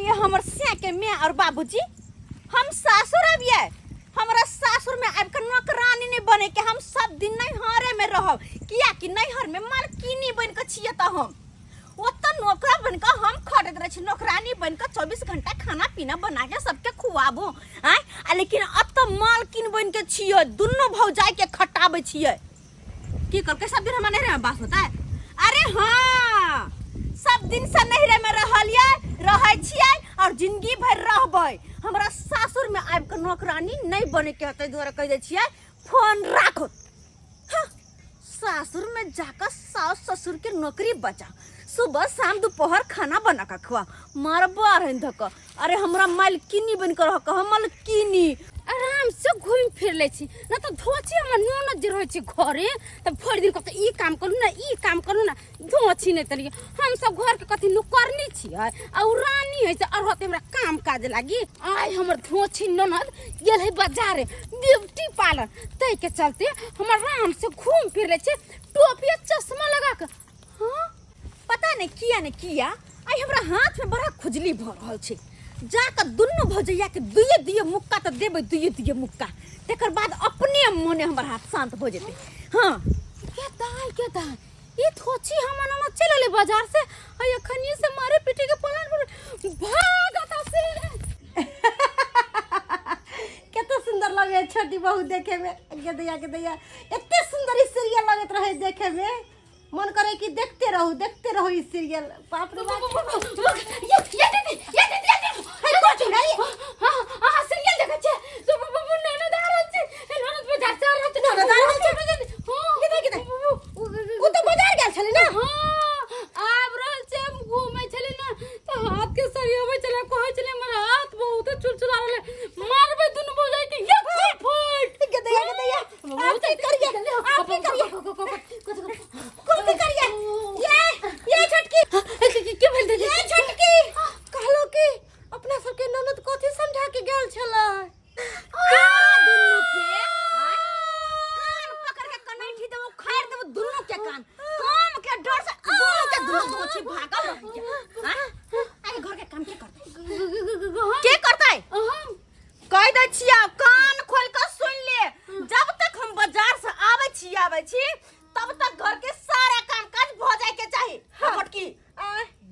कहलिए हमर से के माय और बाबूजी हम सासुर अबियै हमरा सासुर में आबि के नौकरानी नहीं बने के हम सब दिन नैहरे में रहब किया कि नैहर में मालकिनी बन के छियै तऽ हम ओतऽ नौकरा बन के हम खटैत रहै छी नौकरानी बन के 24 घंटा खाना पीना बना के सबके खुआबू आँय आ लेकिन एतऽ मालकिन बन के छियै दुनू भौजाई के खटाबै छियै की कहलकै सब दिन हमरा नैहरे में बास होता है अरे हाँ सब दिन से नैहरे में रहलियै रहै छियै और जिंदगी भरि रहबै हमरा सासुर में आबि के नौकरानी नहीं बने के ताहि दुआरे कहि दै छियै फोन राखो हाँ, सासुर में जाकर सास ससुर के नौकरी बचा सुबह शाम दोपहर खाना बना के खुआ मारबा रहन धक अरे हमरा मालकिनी बन के रह हम मालकिनी आराम से घूमि फिर लै छी न तऽ धोची हमर ननद जे रहै छै घरे तऽ भरि दिन कहतै ई काम करू ने ई काम करू ने धोची नहि तलियै हमसब घरके कथी नौकरनी छियै आ ओ रानी है से अरहत हमरा काम काज लागी आइ हमर धोची ननद गेल है बाजारे ब्यूटी पार्लर ताहिके चलते हमर आराम से घूम फिर लै छै टोपी आ चश्मा लगा कऽ हाँ पता नहीं किया ने किया आइ हमरा हाथ में बड़ा खुजली भऽ रहल छै जाकऽ दुनू भौजैया के दुइये दुइये मुक्का तऽ देबै दुइये दुइये मुक्का तकर बाद अपने मोने हमर हाथ शांत भऽ जेतै हाँ के दाई के दाई ई थोची हमर ननद चल एलै बाजार से आ एखनिए से मारे पीटे के पलान पर भाग आता से कते सुंदर लगे है छोटी बहू देखे में गे दैया गे दैया एते सुंदर ई सीरियल लगैत रहे देखे में मन करे कि देखते रहू देखते रहू ई सीरियल बाप रे बाप ये ये दीदी ये दीदी ये दीदी हे कोची रे हां हां सीरियल देखै छै तो बाबू ननद आ रहल छै ननद बाजार से आ रहल छै ननद आ रहल छै? हां के दाई, के दाई? ओ तऽ बाजार गेल छलै ने हां आब रहल छै हम घूमै छलै ना तऽ हाथ के सरियाबै छलै कहै छलै हमर हाथ बहुत चुलचुला रहलै मारबै दुनू भौजाई के एक फट गे दैया गे दैया आप की करिए आप की करिए कौन की करिए ये ये छोटकी के भेल दीदी ये छोटकी कहलो कि अपना सबके ननद कथी समझा के गेल छलै दुनू के आँय? कान पकड़ के कनैठी देबो खाड़ देबो दुनू के कान काम के डर से दुनू के दुनू दोछी भागल रहैया आँय? आइ घर के काम के करतै के करतै हम कह दै छियै कान खोल के सुन ले जब तक हम बाजार से आबै छी आबै छी तब तक घर के सारा काम काज भ जाय के चाही हाँ। मोटकी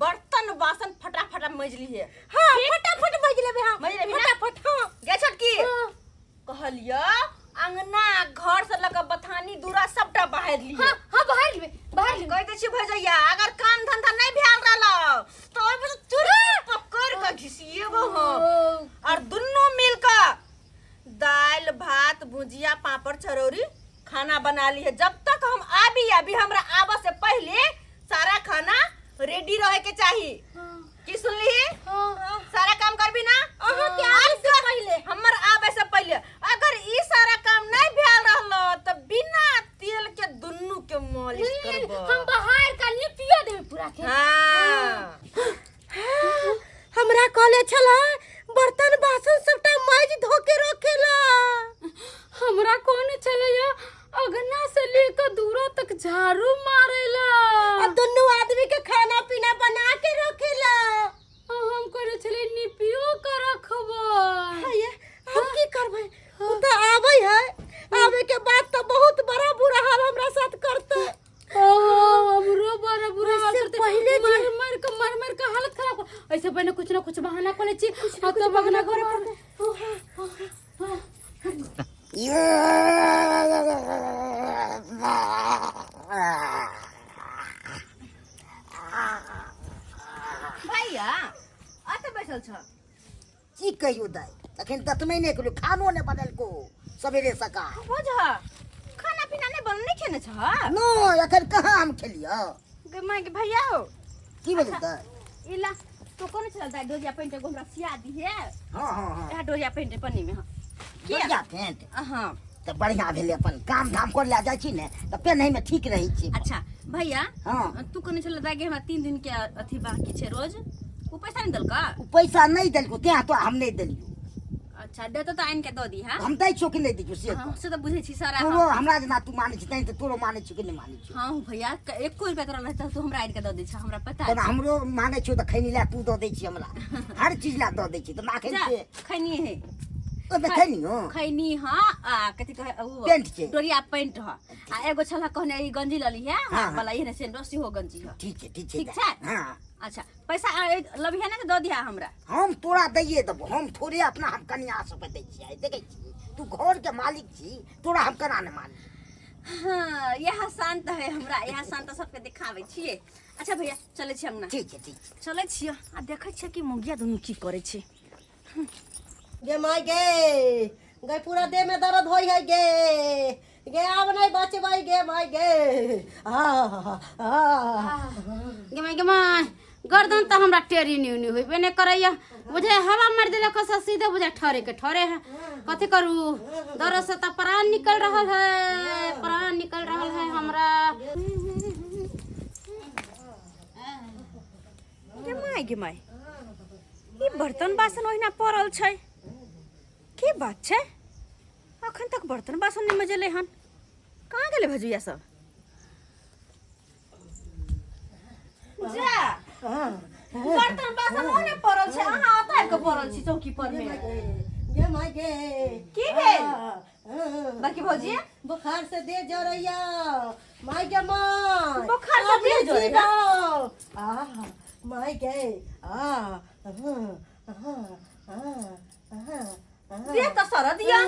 बर्तन बासन फटाफट मज लिए हां फटाफट मज लेबे हां मज लेबही ना? फटाफट हां गे छोटकी कहलियो अंगना घर से लग बथानी दूरा सबटा बाहर लिए हां हां बाहर लेबे बाहर लेबे कह दै छी भजैया अगर काम धंधा नहीं भेल रहल तो ओहि पर चुरी पकड़ के घिसिएबो हम और दुनू मिल के दाल भात भुजिया पापड़ चरौरी खाना बना ली है जब तक हम आबी अभी हमरा आबऽ से पहले सारा खाना रेडी रहे के चाही की सुनली सारा काम करबी ना अहाँ के आबे से पहिले। हमर आबे से पहले अगर ई सारा काम नहीं भेल रहलो तो बिना तेल के दुनू के मालिश करब हम बाहर का लिपियो देबे पूरा के हाँ हमरा कहले छला बर्तन बासन सबटा माइज धो के रखेला हमरा कौन छलैया अगना से लेकर दूरा तक झाड़ू मारेला आ दुनू आदमी के खाना पीना बना के रखेला आ हम करे छलै निपियो के रखबै हाय हम की करबै उ तऽ आबै है आबै के बाद तऽ बहुत बड़ा बुरा हाल हमरा साथ करतै हमरो बड़ा बुरा हाल वैसे करते पहिले जे- मार मार के मार मार के हालत खराब कर ऐसे पहले कुछ ना कुछ बहाना कर ले छी आ तो बगना करे भैया अतऽ बैसल छ की कहियो दाइ अखन दतमै नहि केलहुँ खानो नहि बनेलको सवेरे सकाल बुझ खाना पीना नहि बनल नहि खेने छ नहि अखन कहाँ हम खेलियौ गे माय के भैया हो की भेलै दाइ ई ला तो कोन छल दाइ डोरिया पेंट एगो हमरा सिया दिहे हँ हँ हँ इएह डोरिया पेंट पन्नी में हँ किया बढ़िया पेंट हाँ तऽ बढ़िया भेलै अपन काम धाम कर लए जाइ छी ने तऽ पेन्हैमे ठीक रहै छै अच्छा भैया हँ तू कहने छल दाइ के हमरा 3 दिन के अथी बाकी छै रोज ओ पैसा नहीं देलका ओ पैसा नहि देलको तेँ तो हम नहि देलियौ अच्छा देतो तऽ आनि के दऽ दी। हम दै छियौ कि नहि दै छियौ से हाँ कह। से तऽ बुझै छी सारा। तोरो हमरा जेना तू मानै छी तैं तऽ तोरो मानै छियौ कि नहि मानै छियौ? हाँ भैया, एको रुपया तोरा रहतौ तू हमरा आनि के दऽ दै छ, हमरा पता तोरा छै। हमरो मानै छियौ तऽ खैनी लए तू दऽ दै छी, हमरा हर चीज लए दऽ दै छी तऽ एखन जा से खैनी है। ओहिमे खैनी हो? खैनी। हाँ, आ कथी कहे उ? पेंट छै। डोरिया पेंट ह आ एगो छला कहने ई गंजी लली है। हाँ। वाला एहने सेंडो सेहो गंजी ह। ठीक छै, ठीक छै। ठीक छै? हाँ। अच्छा पैसा लबिहे ने तऽ दऽ दिहा हमरा। हम तोरा दैये देबो, हम थोड़े अपना हम कनिया सबके दै छियै। देखै छी तू घर के मालिक छी, तोरा हम केना नहि मानी? हाँ, यह शांत है हमरा, यह शांत सबके दिखाबै छियै। अच्छा भैया, चलै छी अंगना। ठीक छै, ठीक छै। चलै छियै आ देखै छियै कि मुगिया दुनू की करै छै। गे माय गे, गे पूरा देह में दर्द होई है गे, गे आब नहीं बचबै गे माय गे। आ आ गे माय, गे माय, गर्दन तऽ हमरा टेरी न्यू न्यू होइबे नहि करैया। बुझे हवा मारि देलक से सीधे बुझे ठरे के ठरे है। कथी करू, दर्द से तऽ प्राण निकल रहल है, प्राण निकल रहल है हमरा। गे माय, गे माय, ई बर्तन बासन ओहिना पड़ल छै, की बात छै? अखन तक बर्तन बासन नहि मजलै हन, कहाँ गेलै भजुआ सब? जा, बर्तन बासन ओने पड़ल छै, अहाँ ओतऽ आबि कऽ पड़ल छी चौकी पर मे। गे माय गे। की भेल बड़की भौजी? बुखार से देह जरैया माय गे माय। बुखार से देह जरैया? आ माय गे, आ देह तऽ सरद या।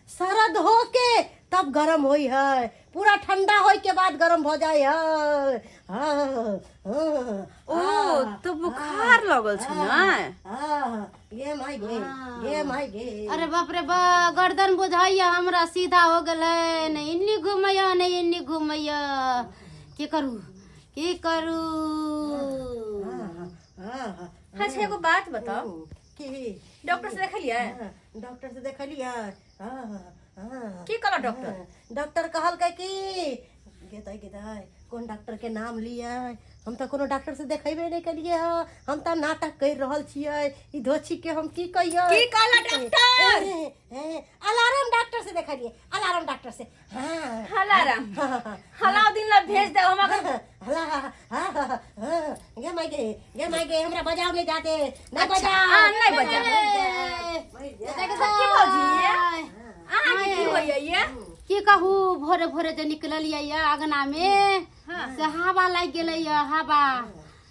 सरद हो के तब गरम होई है, पूरा ठंडा होई के बाद गरम हो जाए है। हाँ, हाँ। ओ तो बुखार लगल छै ने? हाँ, गे माय गे, गे माय गे। अरे बाप रे बा, गर्दन बुझाइया हमरा सीधा हो गेल है, नहीं इन्नी घुमैया नहीं इन्नी घुमैया। की करू, की करू? हाँ। अच्छा एगो बात बताओ। की? डॉक्टर से देखलियै? हाँ, डॉक्टर से देखलियै। हाँ हाँ। की कहलक डॉक्टर? डॉक्टर कहलकै कि गेदै गेदै, कोन डॉक्टर के नाम लियै? हम तऽ कोनो डॉक्टर से देखेबे नहि केलियै हँ, हम तऽ नाटक करि रहल छियै। ई धोछी के हम की कहियै? की कहलक डॉक्टर? अलार्म डॉक्टर से देखलियै, अलार्म डॉक्टर से। हाँ। हलाराम हलाउद्दीन ला भेज दे हम अगर। हला हाँ, गे माय गे, गे माय गे, हमरा बजाओ नहीं जाते नहीं। अच्छा, बजाओ। हाँ, नहीं बजाओ। की भौजी, अहाँके की होइया ये? की कहू, भोरे भोरे जे निकललियै ये अगना में से हवा लागि गेलै ये, हवा।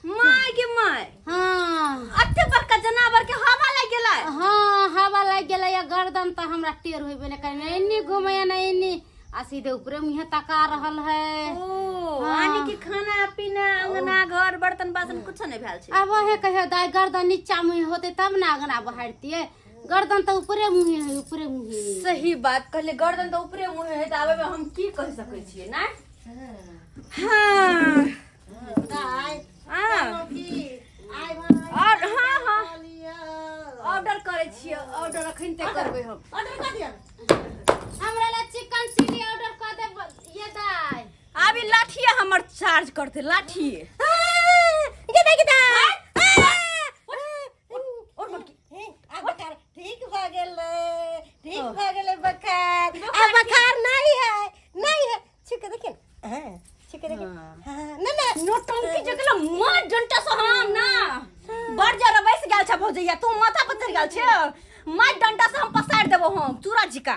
माय के माय। हाँ। अते बड़का जनावर के हवा लागि गेलै? हाँ, हवा लागि गेलै ये, गर्दन तऽ हमरा टेढ़ होइबे नहि करे, एन्नी घुमैया ने एन्नी, आ सीधे ऊपरे मुँहे तका रहल है। ओ हाँ। यानी कि खाना पीना अंगना घर बर्तन बासन कुछ नहीं भेल छै? आब वहे कहियो दाइ, गर्दन नीचा मुँहे होते तब ने अंगना बहारतियै, गर्दन तऽ ऊपरे मुँहे है, ऊपरे मुँहे। सही बात कहले, गर्दन तऽ ऊपरे मुँहे है, तऽ आबे में हम की कहि सकै छियै ना? हाँ। दाइ। हाँ। की आइ भाइ? और हाँ हाँ। लिअ। ऑर्डर करै छियै, ऑर्डर अखन ते करबै हम। ऑर्डर कर दिअ। हमरा ला चिकन चिली ऑर्डर कऽ देब ये दाइ। आब ई लाठिए हमर चार्ज करतै, लाठिए। गेदा गेदा। और बड़की। आब बुखार ठीक भऽ गेलै, ठीक भऽ गेलै बुखार, आब बुखार नहीं है, नहीं है। छू के देखिए ना, हाँ, छू के देखिए। हाँ, ना ना। नौटंकी जगला मार डंटा से हम ना बड़ जरा बैस गेल छ भौजैया, तू माथा पर चढ़ गेल छ, मार डंटा से हम पसार देबो हम चूरा झिका।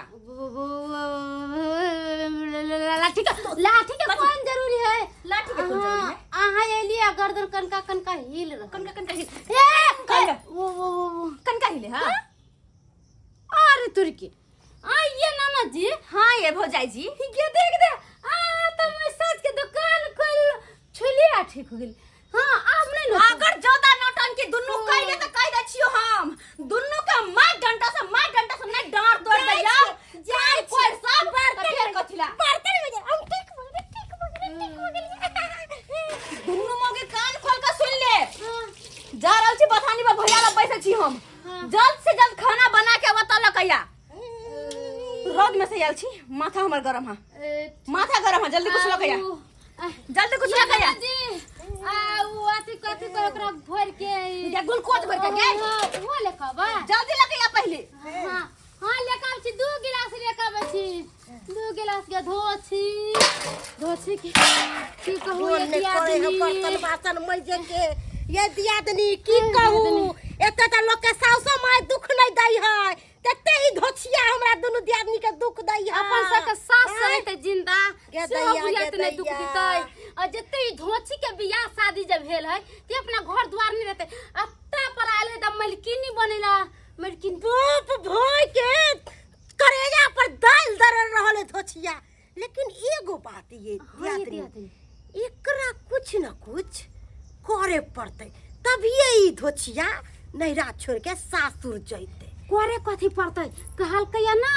लाठी के, लाठी के कोन जरूरी है? लाठी के कोन जरूरी है? अहाँ एलियै, गर्दन कनका कनका हिल रहल। कनका कनका हिल? ए, कनका। वो वो वो वो। कनका हिले? हां। अरे तुरकी आइए नाना जी। हाँ ये भौजाई जी। ये देख दे, आ तो मैं सच के दुकान खोल छुलिया ठीक हो गेल। हाँ, आब नहीं न। अगर ज्यादा नौटंकी दुन्नू कइले त कह दै छियो हम दुन्नू के मार डंटा से, मार डंटा से नहीं डांट तोड़ दै जाय कोई सब त फेर कथिला बर्तन में हम ठीक भऽ गेलै, ठीक भऽ गेलै, ठीक भऽ गेलै। दुन्नू मौगी कान खोल के सुन ले, जा रहल छी बथानी पर, भैया लग बैसल छी हम। जल्द से जल्द खाना बना के बता लकैया। रौद में से आयल छी, माथा हमर गरम है, माथा गरम है, जल्दी कुछ लकैया, जल्दी कुछ लकैया। जी, आ उ अथी कथी कहे ओकरा भर के जे ग्लूकोज भर के गे। हाँ, वो लेके आबै जल्दी लगे आ पहले। हाँ हाँ, लेके आबै छी, 2 गिलास लेके आबै छी, 2 गिलास के धो छी, धो छी की की कहू। मोन ये नहि करे है दियादनी। बर्तन बासन मजे के ये दियादनी, की कहू, एते तऽ लोक के साउसो माय दुख नहि दै है, तते ही धोछिया हमरा दुनू दियादनी के दुख दै है। अपन सबके सास आँय? रहते जिंदा गे सेहो दैया, बुझाइत गे नहि दुख दैया। दितै। आ जते ई धोछी के बियाह शादी जब भेल है ते अपना घर द्वार नहीं रहते, अत्ता पर आयल है त मलकिनी बनेला मलकिनी। बाप भाई के करेजा पर दाल दरर रहल है धोछिया। लेकिन एगो बात ये हाँ, ये दियादनी, दियादनी। एकरा कुछ न कुछ करे पड़तै, तभिए ई धोछिया नैहरा छोड़ के सासुर जैते। करे कथी पड़तै? कहलकै या ना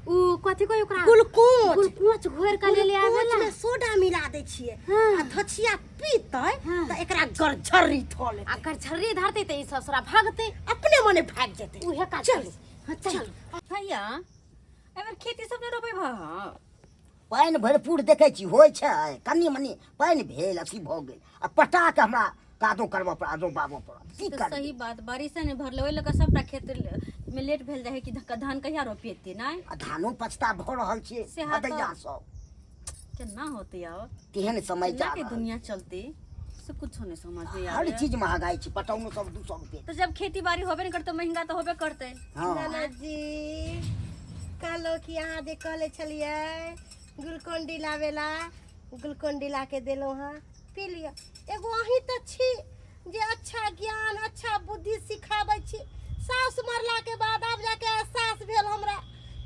उ कथी कहि ओकरा? ग्लूकोज। ग्लूकोज घोर के ले ले ग्लूकोज आवेला में सोडा मिला दै छियै। हाँ। आ धोछिया पीतै हाँ। तऽ एकरा गरझर्री धऽ लेतै। आ गरझर्री धरतै तऽ ई ससुरा भागतै। अपने मने भागि जेतै। उहे काज चलू। करै। हाँ, चलू। भैया, एहिबेर खेती सब नहि रोपै भऽ? पानि भरपूर देखै छी होइ छै, कनि मनि पानि भेल, अथी भऽ गेल आ पटा कऽ हमरा कादो करबऽ पड़त, आदो बाबऽ पड़त, की तऽ करबै? सही बात, बारिशे नहि भरलै, ओहि लऽ कऽ सबटा खेत मे लेट भेल जाइ है कि धान कहिया रोपेतै नहि। आ धानो पछता भऽ रहल छै। सेहा तऽ। भदैया सब केना होतै आब? तेहन समय केना जा के रहल। दुनिया चलतै से कुछो नहि समझ मे हर आबै। चीज महगाई छै, पटौनो सब 200 रुपये। तऽ जब खेती बाड़ी होबे नहि करतै, महंगा तऽ होबे करतै। हँ। नानाजी, कहलहुँ कि अहाँ जे कहले छलियै ग्लूकोन डी लाबेला, ग्लूकोन डी ला के देलहुँ हँ, पी लिअ। एगो अहीं तऽ छी जे अच्छा ज्ञान अच्छा बुद्धि सिखाबै छी। सासु मरलाके बाद आब जाके एहसास भेल हमरा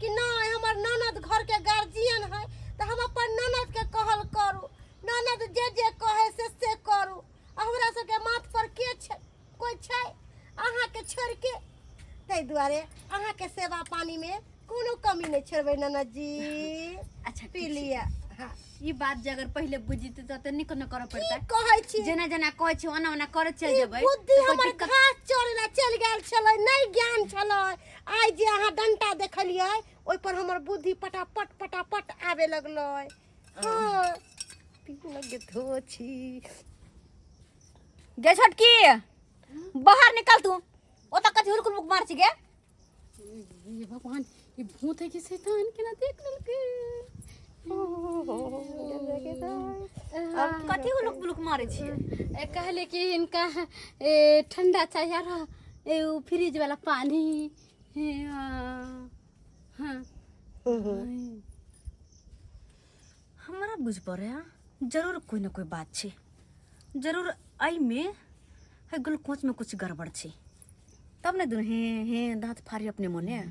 कि नहि, हमर ननद घरके गार्जियन है, तऽ हम अपन ननदके कहल करू, ननद जे जे कहै से से करू। आ हमरा सबके माथ पर के छै? कोइ छै अहाँके छोड़िके? ताहि दुआरे अहाँके सेवा पानीमे कोनो कमी नहि छोड़बै ननद जी। अच्छा, पी ठीक छै। लिअ। हाँ। ई बात जे अगर पहिले बुझितै तऽ एते नीक न करऽ की पड़तै। कहै छी? जेना जेना कहै छी ओना ओना करैत चलि ई जेबै बुद्धि तऽ कोइ हमर दिक्कत घास चढ़ै चलि गेल छलै, नहि ज्ञान छलै। आइ जे अहाँ डंटा देखलियै, ओहिपर हमर बुद्धि पटापट पटापट आबे लगलै। हाँ, पी धो छी। गे छोटकी, बाहर निकल तू, ओतऽ कथी हुलकुल मुक मार छी गे? हे भगवान, ई भूत है कि शैतान? केना देख लेलकै? कथी हुलुक बुलुक मारै छियै? ए, कहले कि इनका ए, ठंडा चाहिए रहा, ए, उ फ्रिज वाला पानी। हे, हाँ हाँ। हमरा बुझ पड़े जरूर कोई न कोई बात छै, जरूर एहिमे है ग्लूकोज में कुछ गड़बड़ छै, तब ने दुनू हे हे दाँत फाड़ी अपने मने।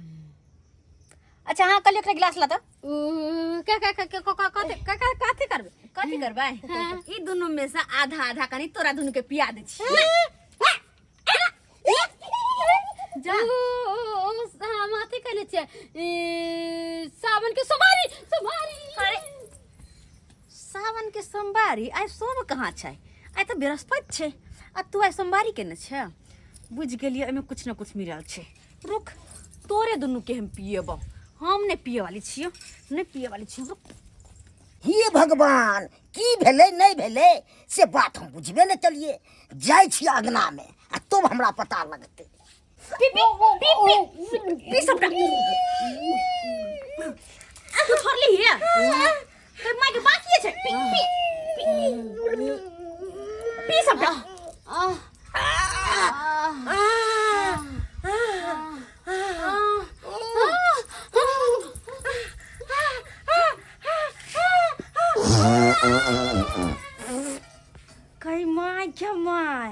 अच्छा हाँ, कल एकटा गिलास लाता। उ, का का का का का कथी का का कथी करबै? कथी करबै? ई दुनू में से आधा आधा कनी तोरा दुनू के पिया दै छी। जा। उ, उ, उ, हम अथी कहले छियै, ए, सावन के सोमवारी, सोमवारी। अरे सावन के सोमवारी आइ सोम कहाँ छै? आइ तऽ बृहस्पति छै आ तू आइ सोमवारी केने छै। बुझि गेलियै, एहिमे कुछ ने कुछ मिलल छै। रुक, तोरे दुनू के हम पियेबौ, हम नहि पिए वाली छियौ, नहि पिए वाली छियौ, रुक। हे भगवान, की भेलै नहि भेलै से बात हम बुझबे नहि केलियै। जाइ छी अङ्गनामे आ तब हमरा पता लगतै। पी पी पी पी पी सबटा। तू छोड़ली हे तोर माय के बाकी छै। पी पी पी पी सबटा। आह आह आह कही my के my,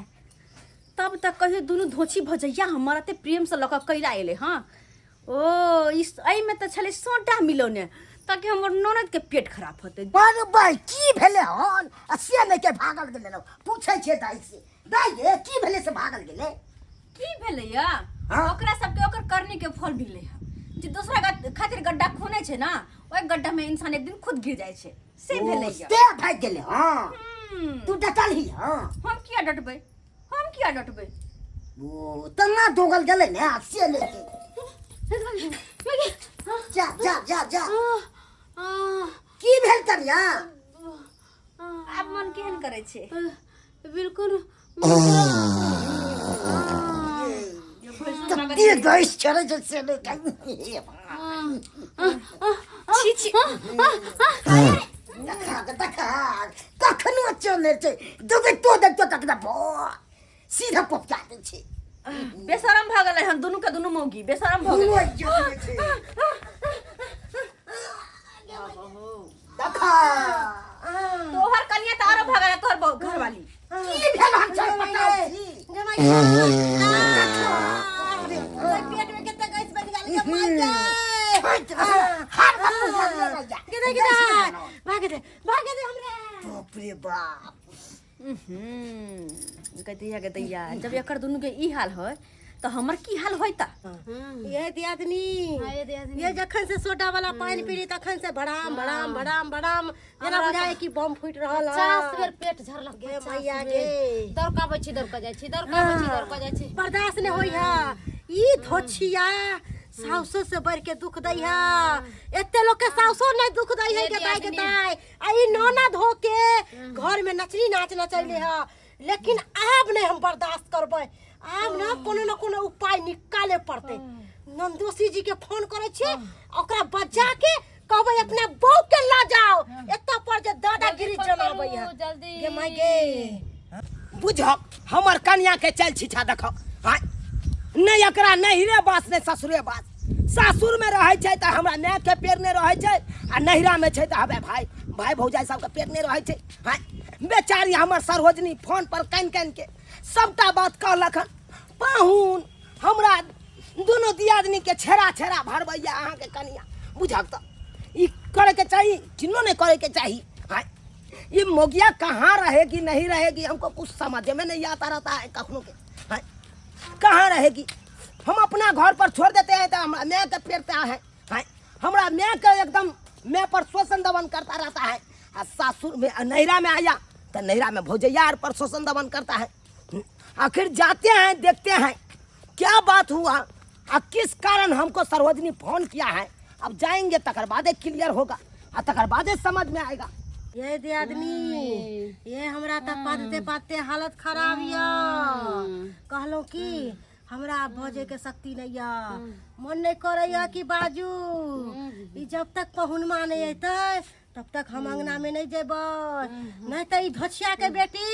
तब तक कहियो दुनू धोछी भजैया हमर एते प्रेम से लऽ कऽ कैला एलै। हँ, ओ इस एहिमे तऽ छलै सोडा मिलौने, ताकि हमर ननद के पेट खराब होतै। पर भाई, की भेलै हन आ से नहि के भागल गेलै रौ? पूछै छियै दाइ से, दाइ गे, की भेलै से भागल गेलै? की भेलै या? हाँ। ओकरा सबके ओकर करनी के फल मिललै है। जे दोसरा खातिर गड्ढा खोने छै ना, ओहि गड्ढा में इंसान एक दिन खुद गिर जाइ छै, से भेलै या। ते भागि गेलै। हँ। तू डटलही? हँ। हम किया डटबै? हम किया डटबै? ओ तना दोगल गेलै ने आ से नहि के। जा जा जा जा। की भेल कनिया? आब मन केहन करै छै? बिल्कुल। कते गैस चढ़ै छै से नहि हे भगवान। छी छी। देखा देखा, कखनो चलै छै, दौगतो देखतो तखने भो सीधा पपचा दै छै। बेशरम भऽ गेलै हन दुनू के दुनू मौगी, बेशरम भऽ दुनू गेलै। जगह छै। देखा, तोहर कनिया तऽ आरो भऽ गेलै, तोहर घरवाली। की भेल हन छै पता छी? पेट में कते गैस बनि गेल गे माय गे। हर बाप लगले रह जा। गे गे, भागे दे, भागे दे हमरा। बाप रे बाप। गदैया गदैया, जब एकर दुनू के ई हाल होय तऽ हमर की हाल होय? ता ये दियादनी, ये जखन से सोडा वाला पानि पीली तखन से भड़ाम भड़ाम भड़ाम भड़ाम, जेना बुझाय कि बम फूटि रहल है। 50 बेर पेट झरलक। गे 50 मैया बेर। गे। दौड़ कऽ आबै छी, दौड़ कऽ जाइ छी, दौड़ कऽ आबै छी, दौड़ कऽ जाइ छी। बर्दाश्त नहीं होई है। ई धोछिया साउसो से बढ़ के दुख दै है। एते लोग के साउसो नहीं दुख दै है। ये के दाई के दियादनी। दाई आ ई नोना धो के घर में नचनी नाच नचैले है, लेकिन आब नहीं हम बर्दाश्त करबै। आब ना कोनो न कोनो उपाय निकाले पड़तै। नंदोसी जी के फोन करै छियै, ओकरा बजा के कहबै अपना बहू के ल जाओ एतऽ पर जे दादागिरी जमाबै है। जल्दी। गे माय गे। बुझक हमर कनिया के चल छिछा देखक। आँय, नहि एकरा नहिरे बास नहि ससुरे बास। सासुर में रहै छै तऽ हमरा माय के पेड़ नहि रहै छै, आ नहिरा में छै तऽ हवे भाई भाई भौजाई सबके पेड़ नहि रहै छै। आँय, बेचारी हमर सरोजनी फोन पर कानि कानि के सबटा बात कहलक हन, पाहुन हमरा दुनू दियादनी के छेड़ा छेड़ा भरबैया अहाँके कनिया। बुझक तऽ ई करैके चाही किनो नहि करैके चाही। आँय, ये मोगिया कहाँ रहेगी नहीं रहेगी हमको कुछ समझ में नहीं आता रहता है कखनों के। आँय, कहाँ रहेगी? हम अपना घर पर छोड़ देते हैं तो हमरा माय के फेरता है। आँय, हमरा माय के एकदम माय पर शोषण दमन करता रहता है, आ सासुर में नैहरा में आया तो नैहरा में भौजैया आर पर शोषण दमन करता है। आखिर जाते हैं, देखते हैं क्या बात हुआ आ किस कारण हमको सरोजनी फोन किया है। अब जाएंगे तकर बादे क्लियर होगा आ तकर बादे समझ में आएगा। ये दियादनी, ये हमरा तऽ पादते पादते हालत खराब यऽ। कहलहुँ कि हमरा आब बजै के शक्ति नहीं यऽ, मन नहीं करैया कि बाजू। ई जब तक पहुनमा नहीं अयतै तब तक हम अंगना में नहीं जेबै, नहीं तऽ ई धोछिया के बेटी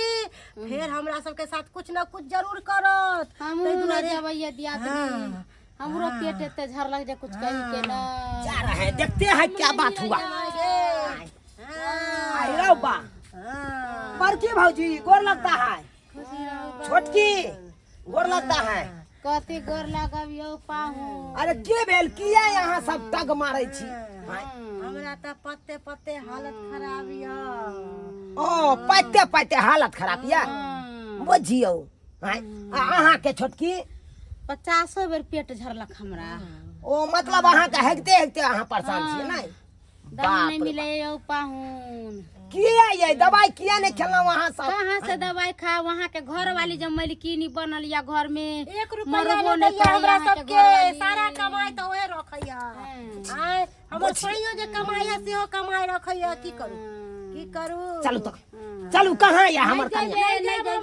फेर हमरा सबके साथ कुछ न कुछ जरूर करत। हमहूँ ताहि नहि दुआरे जेबै ये दियादनी। हाँ। हमरो पेट एते झरलक जे कुछ कही के ना। जा रहे हैं, देखते हैं क्या बात हुआ। आई रहो बा। बड़की भौजी गोर लगता है, छोटकी गोर लगता है। कथी गोर लागब यौ पाहु? अरे के भेल, किया यहाँ सब टग मारै छी? आँय, हमरा तऽ पत्ते पत्ते हालत खराब यऽ। ओ पाइते पाइते हालत खराब यऽ, बुझियौ। आँय, आ अहाँके छोटकी? 50 बेर पेट झरलक हमरा। ओ मतलब अहाँके हेगते हेगते अहाँ परेशान छियै नहि? दवा नहीं बाप रे। मिले यौ पाहुन। किया ये दवाई किया नहीं खेलहुँ अहाँ सब? कहाँ से दवाई खा? वहाँ के घर वाली जब मलकिनी बनल या घर में एक रुपया मरबो नहीं नहीं दैया करैया हमरा अहाँके सबके। घरवाली। सारा कमाई तऽ ओहे रखैया। आँय, हमर सैयो जे कमाइया सेहो कमाई रखैया। की करू, की करू? चलू तो चलू, कहाँ ये हमर कनिया? नहीं जेबै।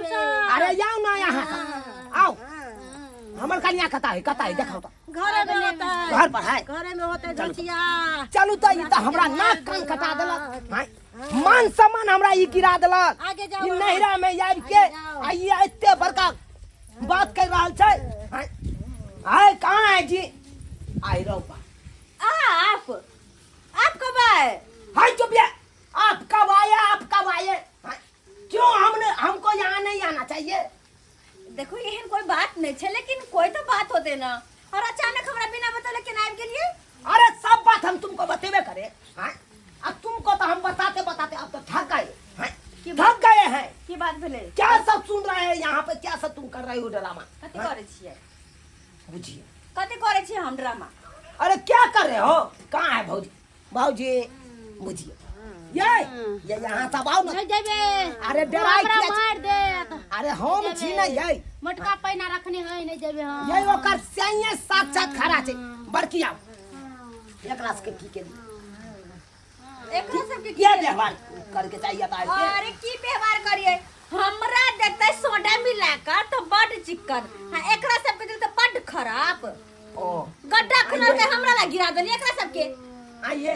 अरे जाओ ना यहाँ से, आओ। हमर कनिया कता है, कता है? देखाओ तो। घरे में होता है। घर पर है। घरे में होता है धोचिया। चलू तो, ई तऽ हमरा नाक कान कटा देलक। आँय, मान सम्मान हमरा ई गिरा देलक। आगे जाओ। ई नैहरा में आबि के आ ई एते बड़का बात कर रहल छै। आँय, आय कहाँ है जी? आई रहो बा। आप कब आए? हाय चुप ये, आप कब आए, आप कब आए? आँय, क्यों हमने हमको यहाँ नहीं आना चाहिए? देखो, एहन कोई बात नहीं छे, लेकिन कोई तो बात होते ना, और अचानक हमरा बिना बतौले केना आबि गेलियै? अरे सब बात हम तुमको बतेबे करे। हाँ? अब तुमको तो हम बताते बताते अब तो थक गए हैं, थक गए हैं। की बात भेलै? क्या सब सुन रहे हैं यहाँ पे, क्या सब तुम कर रहे हो ड्रामा? कथी करै छियै? बुझिए। कथी करै छियै हम ड्रामा? अरे क्या कर रहे हो? कहाँ है भौजी? भौजी बुझिए, ये यहाँ सब आओ ना। नहीं जेबै। अरे डराइ हमरा किया छी? मारि देत। अरे हम छी ना ये। मोटका पैना रखने है, नहीं जेबै हम। ये ओकर सैये साक्षात खड़ा छै। बड़की आओ, एकरा सबके की केली? एकरा सबके क्या व्यवहार करके चाहिए था? अरे की व्यवहार करिए? हमरा देतै सोडा मिला कऽ तऽ बड चिक्कन, हाँ एकरा सबके देतै तऽ बड खराब। ओ गड्ढा खुनल के हमरा ला गिरा देली एकरा सबके। आइए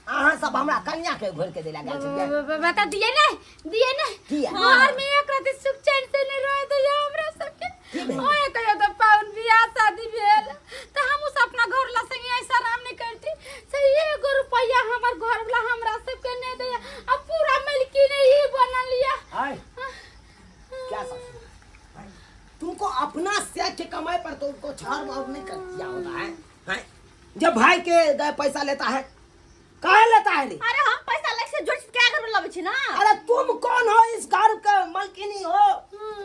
अहाँ सब हमरा कन्या के घोर के देला गेल छलियै। बता दिए ने, दिए ने। किया? घर में एक रात सुख चैन से नहीं रहे तो ये हमरा सबके। की भेल? ओए कहियो तो पाउन बियाह शादी भेल तो हम उस अपना घर ला संगे ऐसा आराम नहीं करती से एगो रुपया हमर घर वाला हमरा सबके नहीं दे, अब पूरा मलकी ने ही बना लिया। आय क्या सब तुमको अपना से के कमाई पर तो उनको छाड़ मार नहीं कर दिया होता है, हैं? जब भाई के गए पैसा लेता है, काहे लेता है रे? अरे हम पैसा लग से जोड़ क्या घर में लबै छी ना। अरे तुम कौन हो इस घर के मालकिनी हो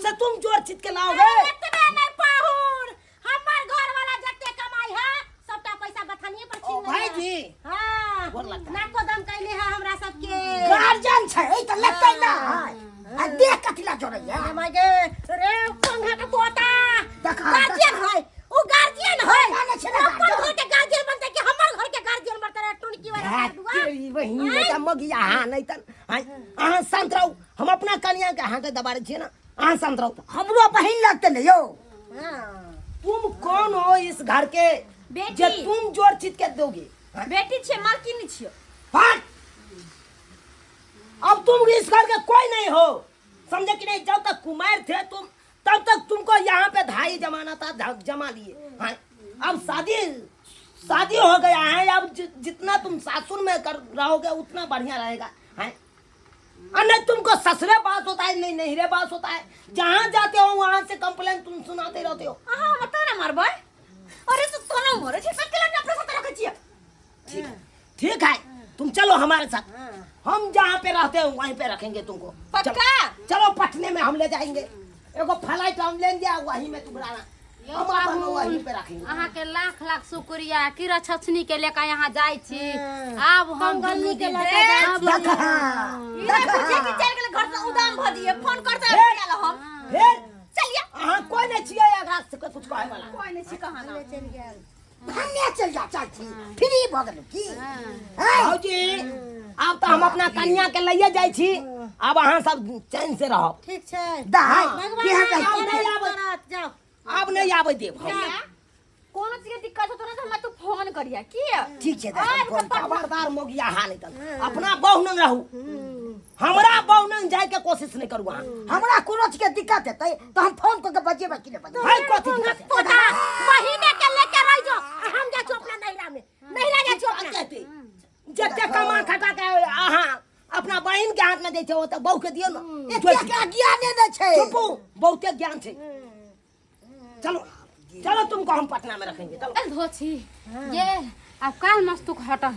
से तुम जोड़ चित के लाओगे? अरे इतना नहीं पाहुन, हमर घर वाला जते कमाई है सबटा पैसा बथानिए पर ओ छीन भाई लेले। जी। हां, गोर लगता है। नाको दम कैले है हमरा सबके। गार्जियन छै ई तऽ लगतै ना। आ देख कथी ला जोड़ैया। अरे माय गे, रे पंखा के तोता। देखा, गार्जियन देखा। है, उ गार्जियन है। माने छै ना अपन गार्जियन। घर के गार्जियन बनतै कि हमर घर के गार्जियन बनतै रे टुनकी वाला हाँ, कदुआ? तेरी बहिन बेटा मगिया, हाँ, नहीं तन, हाँ, अहाँ शांत रहू, हम अपना कनिया के अहाँके दबाड़े छियै ना, अहाँ शांत रहू। हमरो बहिन लगतै ने यौ। हाँ। तुम कौन हो इस घर के बेटी। जे तुम जोर चित के दोगे? हाँ? बेटी छियै, मालकिनी छियै। हट! अब तुम इस घर के कोई नहीं हो, समझे कि नहीं? जब तक कुमार थे तुम तब तक तुमको यहाँ पे धाई जमाना था, जमा लिए। हाँ, अब शादी शादी हो गया है, अब जितना तुम सासुर में कर रहोगे उतना बढ़िया रहेगा। हाँ, और नहीं तुमको ससुरे बास होता है, नहीं नहिरे बास होता है, जहाँ जाते हो वहाँ से कंप्लेन तुम सुनाते रहते हो। अहाँ हमरा ताना मारबै? अरे तो ताना मारै छै, सबके लग अपना साथ रखै छियै। ठीक है, ठीक है, तुम चलो हमारे साथ, हम जहाँ पे रहते हैं वहीं पे रखेंगे तुमको। पक्का? चलो, चलो पटने में हम ले जाएंगे, एगो फ्लाइट हम लेंगे वहीं में तुम रहना, हम अपन वहीं पे रखेंगे। अहाँ के लाख लाख शुक्रिया कि रछछनी के लेके यहाँ जाइ छी। आब हम कंगलनी दुनू के दिन लऽ के जाइ आब छी। देखा, ई नहि बुझियै कि चलि गेलै घर से उदाम भऽ दियै, फोन करतै फेर? आबि गेल हम। फिर चलिए। अहाँ कोई नहीं छियै एकरा से कुछ कहे वाला। कोइ नहि छी कहाँ ना। चलि गेल। भने चलि जा चाहै छी, फ्री भऽ गेलहुँ की? हैं? भौजी आब तऽ हम अपना कनिया के लइए जाइ छी, आब अहाँ सब चैन से रहब। ठीक छै। दाइ, भगवान केहन रहै आब छी? नहि आबै। जाउ। आब नहीं आबै देब हम। कोनो चीज के दिक्कत होतो ना तो हमरा तू फोन करिया की? ठीक छै दाइ, हम फोन करब। खबरदार मोगिया हा नहीं तन अपना बहु नंग रहू, हमरा बहु नंग जाय के कोशिश नहीं करू अहाँ। हमरा कोनो चीज के दिक्कत हेतै तऽ हम फोन कऽ के बजेबै कि नहि बजेबै? है कथी दिक्कत है? तोता बहिने के लेके रह जो, आ हम जाइ छी अपना नैहरा में, नैहरा जाइ छी अपना। कहते जते कमा खटा के अहाँ अपना बहिन के हाथ में दै छै ओ तऽ बहु के दियौ ना। एते एकरा ज्ञाने नहि छै। चुपू, बहुते ज्ञान छै। चलो चलो तुमको हम पटना में रखेंगे, चलो। चल धोछी ये अब काल मस्तुक हटल।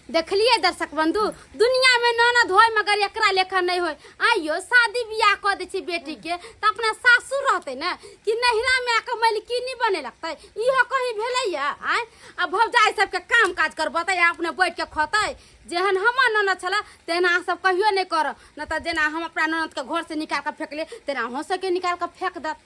देखलिए दर्शक बंधु, दुनिया में ननद होय मगर एकरा लेखा नहीं होय। आइयो शादी बियाह कऽ दै छै बेटी के तऽ अपना सासुर रहतै ने कि नहिरा में आके मलकिनी बने लगतै, इहो कहीं भेलैया? आँय आ भौजाइ सबके काम काज करबतै आ अपने बैठ के खतै। जेहन हमर ननद छलै तेहन अहाँ सब कहियो नहि करब, नहि तऽ जेना हम अपना ननदके घर से निकालि कऽ फेकलियै तेना अहूँ सबके निकालि कऽ फेक देत।